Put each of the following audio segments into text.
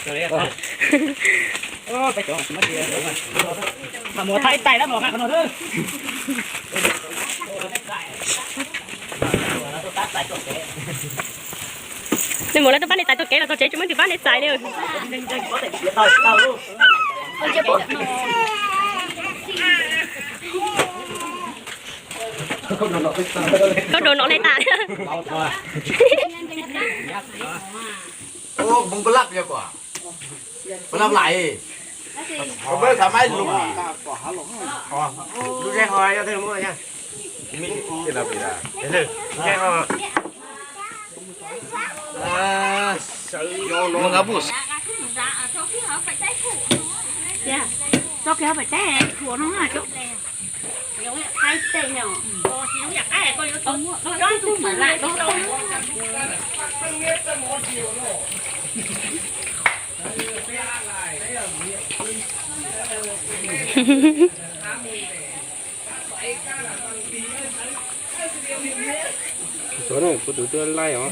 Nws mus lawv tuaj pab nws txais tua kev los txog tsev tsis muaj leej twg pab nws txais li. Koj dua no ne tas. Ub, Hmoob Pab Lab yog kuv, Pab Lab Lais, Pab Lab Maiv Lus. Lub zej ho yog tej muaj yog, lub zej ho.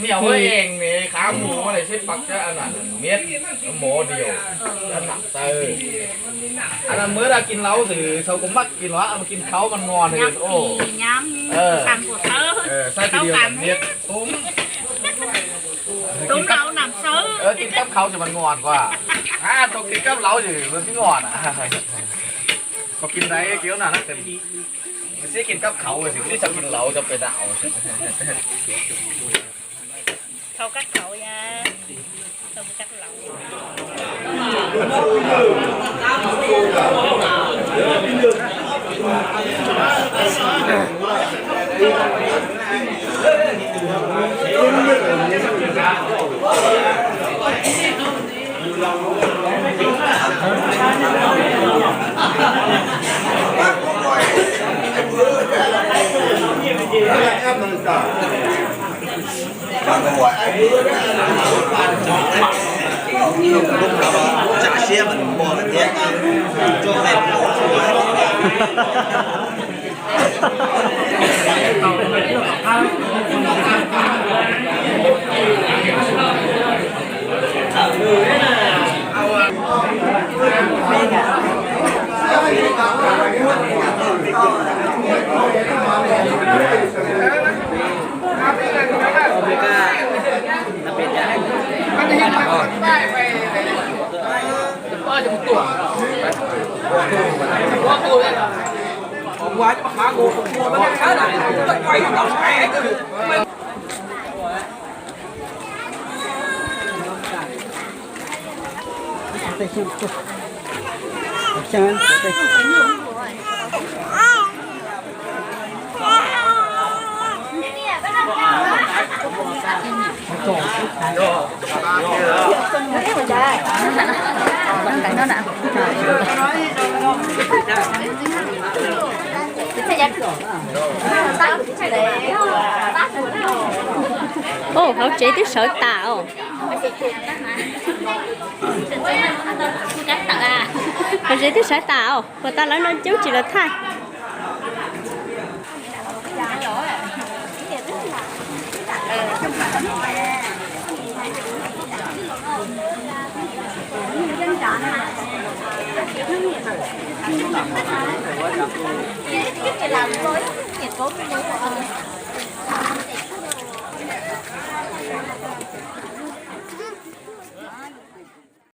Niam hu ees ne, khab mus ne sib pab cov anam miab mov diaum, anam taw. Anam muab rau kis laub xwb, thaum kuv maj kis no, kis khaub mas ngon heev os. Saib video miab tub, kis kab khaub ces mas ngon kua. Thaum kis kab laub ces mas tsis ngon. Thaum kis ntaiv kis na, sib kis kab khaub xwb, tsis tau kis laub cov pem na. Khaub kab khaub ya. Ub, hauv tsev twb sawv tas os. Hauv tsev twb sawv tas os, puas tas lawv no coob tsis lawv thaj.